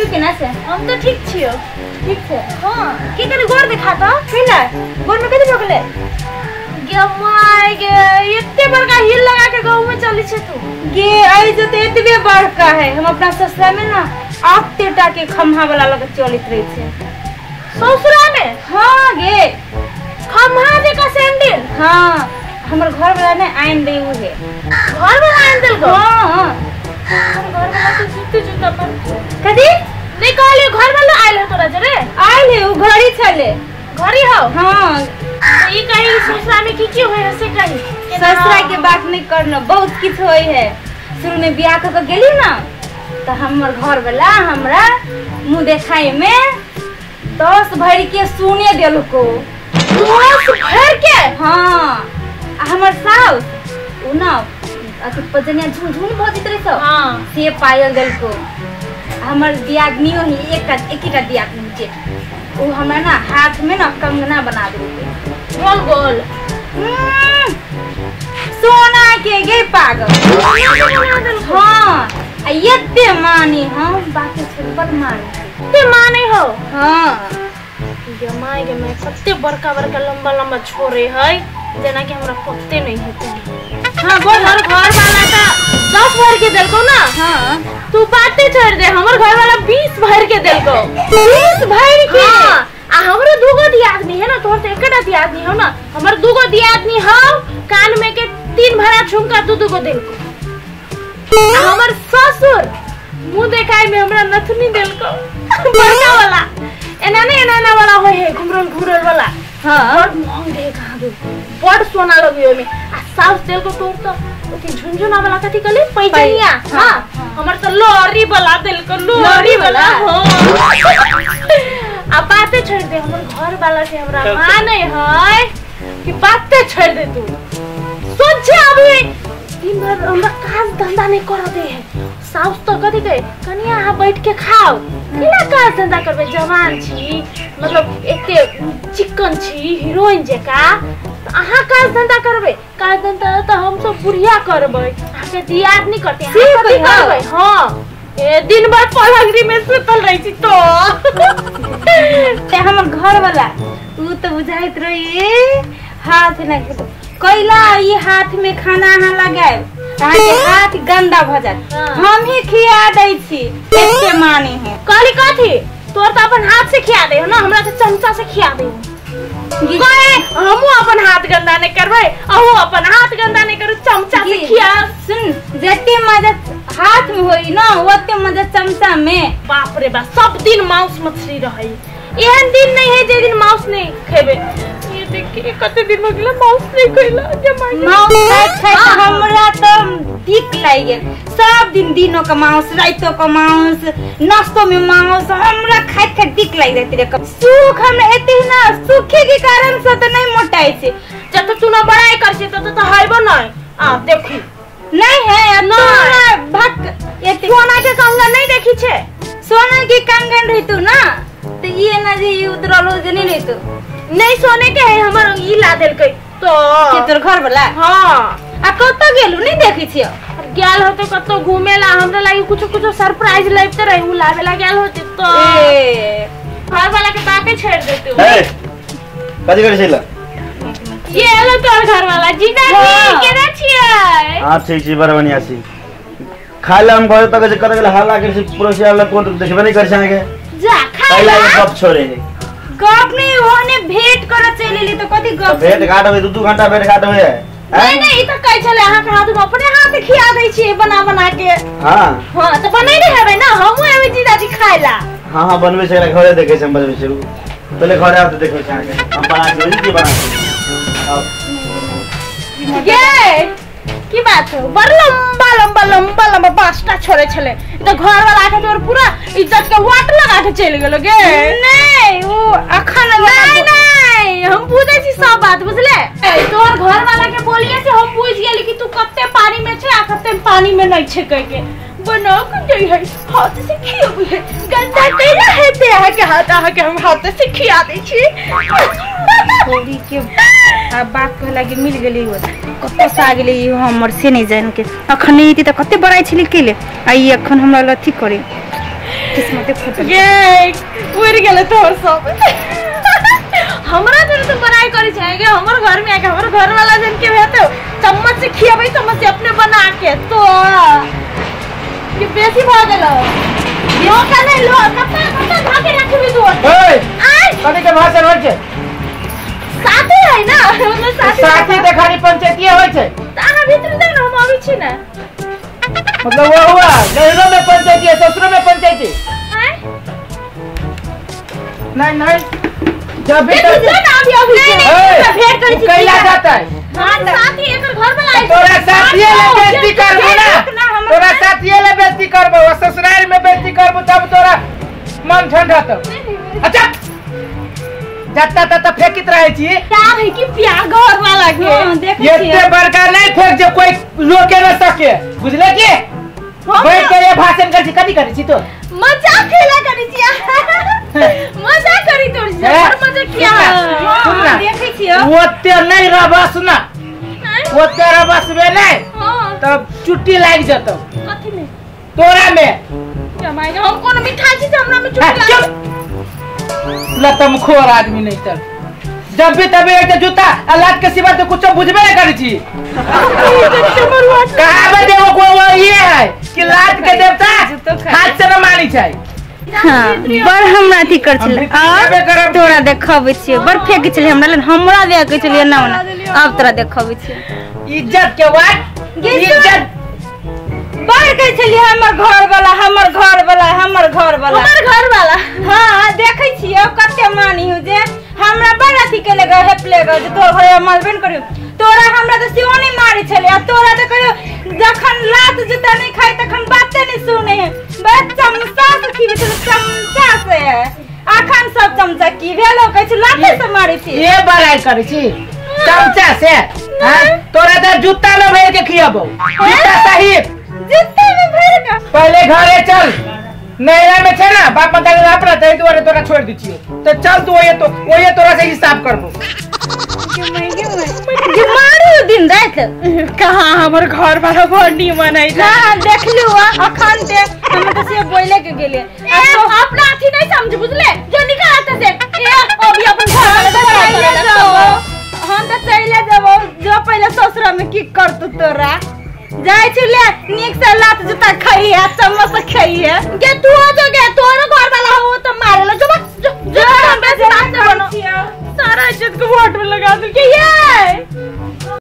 तू केना छै? हम तऽ ठीक छियौ। ठीक छै? हाँ। की कनी गोर देखा तऽ कैला गोर में कथी भऽ गेलै? गे my गे, एते बड़का हील लगा के गाँव में चलै छै तू। गे आई जो तो एतबे बड़का है, हम अपना ससुरा में ना आते टा के खम्हा वाला लग चलैत रहे छै। ससुरा में? हाँ गे, खम्हा जका सैंडल। हाँ, हमर घर वाला ने आइन दे उहे। घर वाला आइन देलको? हाँ। हमर घर वाला तो जूते जूता पर कथी नहीं कहलियो, घर वाला आयल है तोरा जरे? आयल है, उ घड़ी छले। घड़ी हौ? हाँ। तो ई कही ससुरा में की की होय है से कही। ससुरा के बात नहीं करना, बहुत किछु होय है। शुरू में बियाह क के गेली ना तो हमर घर वाला हमरा मुंह देखाई में 10 भरि के सोने देलको। 10 भरि के? हाँ। आ हमर साउस उ ना अथी पजनिया झुनझुन भजैत रहे सब। हाँ। से पायल देलको। हमर दियादनियो ही एकटा दियादनी जेठ, उ हमरा ना हाथ में ना कंगना बना देलकै। गोल गोल सोना के गे पागल। हाँ, आ एते मानी हम बाकी छोड़ मानी। एते माने हो? हाँ। गे my गे my, कते बड़का बड़का लंबा लंबा छोड़े है, जेना कि हमरा पत्ते नहीं हेतै। हाँ बोल। हमर घर वाला त 10 भर के देलको ना। हाँ। तू बाते छोड़ दे, हमर घर वाला 20 भर के देलको। 20 भर के? हाँ। आ हमरो दूगो दियादनी है ना, तोहर त एकटा दियादनी हो ना, हमर दूगो दियादनी हौ, कान में के 3 भरा झुमका दू दूगो देलको। आ हमर ससुर मुंह देखाय में हमरा नथुनी देलको, बड़का वाला, एना नहीं एना एना वाला होय है, घुमरल घुमरल वाला। हाँ। बड़ महंग दे कहाँ दे, बड़ सोना लगी ओमे। आ साउस देलको तोर त ओथी झुनझुना वाला कथी कहली पैजनिया। हाँ, हमर त लोरी वाला देलको, लोरी वाला। हाँ। आ बाते छोड़ दे, हमर घर वाला से हमरा माने है कि बाते छोड़ दे तू। सोचे अभी दिन भर हमरा काज धंधा नहीं कर दे है। साउस तो कथी कहे, कनिया अहाँ बैठ के खाओ, केना काज धंधा करबै, जवान छी, मतलब एते चिकन छी, हीरोइन जका, अहाँ काज धंधा करबै? काज धंधा तऽ हम सब बुढ़िया करबै, अहाँके दियादनी करतै, अहाँ कथी करबै? हाँ, ए दिन भर पलंगरी में सुतल रहै छी तो। ते हमर घर वाला उ तो बुझाइत रही हाथ न कैला ई हाथ में खाना अहाँ लगाएब अहाँके हाथ गंदा भ जायत। हम ही खिया दै छी, एते माने है। कहली कथी तोर त अपन हाथ से खिया दे हो ना, हमरा त चमचा से खिया दे। कहे हमहू अपन हाथ गंदा नहीं करबै, अहू अपन हाथ गंदा नहीं करू, चमचा से खिया। सुन, जते मजा हाथ में होई ना ओते मजा चमचा में। बाप रे बाप, सब दिन मांस मछली रहे, एहन दिन नहीं है जे दिन मांस नहीं खेबे। ये देखिए कते दिन हो गेल मांस नहीं खैला। मांस खाइत खाइत हमरा त दिक लागि गेल। सब दिन दिनो के मांस, रातो के मांस, नाश्तो में मांस, हमरा खाइत खाइत दिक लागि जाइत रहे। सुख हमरा एते ना, सुखे के कारण से त नहीं मोटाइ छै। जब तू ना बड़ाई कर छै तब त हैबो नहीं। आ देखी नहीं है ना भक एते सोना के कंगन नहीं देखी छै? सोना के कंगन रहितु ना त ये ना जे ई उतरलो जे नहीं रहितु। नहीं सोने के है, हमर ई ला देलकै तो के तोर घर वाला। हाँ। आ कतौ गेलु नहीं देखै छियो? गेल होते कतौ घूमे ला, हमरा लागी कुछो कुछो सरप्राइज लाइते रहे, उ लावे ला गेल होते तो ए घर वाला के बाते छोड़ देते। ए कथि करै छैला? ये एलो तोर घर वाला जीजा जी, केना छियै? हां ठीक छी, बड़ बढ़िया छी। खाय ला हम घर तक जे कत गेल हल्ला करै छी पड़ोसी वाला, कोन त देखबे नहीं करै छै अहाँके। जा खाय ला गप छोड़े है गप नहीं, ओने भेंट करऽ चलि एली त कथि गप? भेंट घाट होय, 2-2 घंटा भेंट घाट होय। नहीं नहीं, ई त कहै छलै अहाँ के हाथ में अपने हाथ खिया दै छियै बना बना के। हां हां त बनैले हेबै ना, हमहू एबै जीजाजी खाय ला। हां हां बनबै छै, घरे देखै छै हम बनबै छै। पहिले घरे आब त देखबै छै अहाँके हम बना के, की बना के। गे की बात हो, बड़ लंबा लंबा लंबा लंबा बास्टा छोड़े छले, त घर वाला के तोर पूरा इज्जत के वाट लगा के चलि गेलो गे। नहीं उ अखन नहीं नहीं, हम बुझै छी सब बात बुझले। तोर घर वाला के बोलिए से हम बुझ गेली कि तू कते पानी में छै आ कते पानी में नहीं छै कह के बना के दे है, हाथ से खियाबै है, गंदा कैला हेते अहाँ के हाथ, अहाँ के हम हाथ से खिया दै छी। छोरी के आ बात कहे लागी मिल गेली, कतौ से आ गेली हमर से नहीं जान के। अखन नहीं त कते बड़ाई छली केले, आ ई अखन हमरा लथी करे। किस्मत फूटल गे उड़ गेल तोर सब। हमरा जन तो बड़ाई करै छै गे, हमर घर में आके हमर घर वाला जन के हेतौ चम्मच से खियाबै, चम्मच से अपने बना के तो ये बेसी भ गेलो। लो का नहीं लो कत्ता कत्ता धाके रखबी तू। ओए कथि के भाषण होइ छै? साथी है ना, मतलब साथी साथी त खाली पंचायतीय होइ छै। त अहाँ भीतर जाउ न, हम अबै छी ना। मतलब वो हुआ नैहरो में पंचायती है, ससुरो में पंचायती। नहीं नहीं जब भी तक ना अभी अभी नहीं भेंट करै छी कैला जाता है। हां साथी एकर घर वाला आइ तोरा साथिये ले बेइज्जती करबो ना, तोरा साथिये ले बेइज्जती करबो, ससुराल में बेइज्जती करबो तब तोरा मन ठंडा तो। अच्छा जत्ता तत्ता फेकित रहै छी। प्यार है कि प्यार घर वाला के? हां देखै छी एते बड़का नहीं फेक जे कोई रोके न सके, बुझले की? बैठ के ये भाषण कर छी, कथि करै छी तो? मजाक खेला करै छी, मजाक करी तोर से और मजाक किया। सुन देखै छी ओते नहीं रहबस ना, ओते रहबस बे नहीं तब चुट्टी लागि जतौ। कथि में? तोरा में। जमाई हम कोनो मिठाई छी हमरा में चुट्टी लागि? लतमखोर आदमी नहीं तर जब भी तभी एक जूता आ लात के सिवा तो कुछ बुझबे नहीं करै छी। कहावत देबो को ये है कि लात के देवता हाथ से न मानी छै। हां बड़ हमरा अथी कर छले आ तोरा देखबै छियै, बड़ फेक छले हमरा ले, हमरा देखै छलियै ना ओना, अब तोरा देखबै छियै। इज्जत के बात, इज्जत बड़ कहै छलियै हमर घर वाला, हमर घर वाला, हमर घर वाला, हमर घर वाला। हां देखै छियै अब कते मानी हो जे हमरा बड़ अथी केले ग हेपले ग जे तोर घर मारबे न करियो। तोरा हमरा त सेहो नहीं मारे छले आ तोरा त कहियो जखन लात जूता नहीं खाई तखन बाते नहीं सुने है। बस चमचा से खीबे छले, चमचा से अखन सब चमचा की भेलो कहै छै लाते से मारे छी। ये बड़ाई करै छी चमचा से? हां तोरा त जूता में भर के खियाबो, जूता सहित जूता में भर के। पहले घरे चल, नैहरा में छै ना बाप माता के अपना तै दुआरे तोरा छोड़ दै छियो त चल तू ओये तो ओये तोरा से हिसाब करबो। जे मारू दिन रात कहां हमर घर वाला बड़ निमन है। हां देखलु अखन ते हम त से बोले के गेले। अपना अथी नहीं समझ बुझले जो निकालते से ए अभी अपन घर वाला चले जाओ, हम त चले जाबो जो पहले ससुरा में की करतु तोरा जाय छले निक से लात जूता खाई है चम्मच से खाई है। गे तू हो जो गे तोरो घर वाला हो त मारेला जो जो जो हम बेसी बात न बनो, सारा इज्जत को वोट में लगा दे के ये।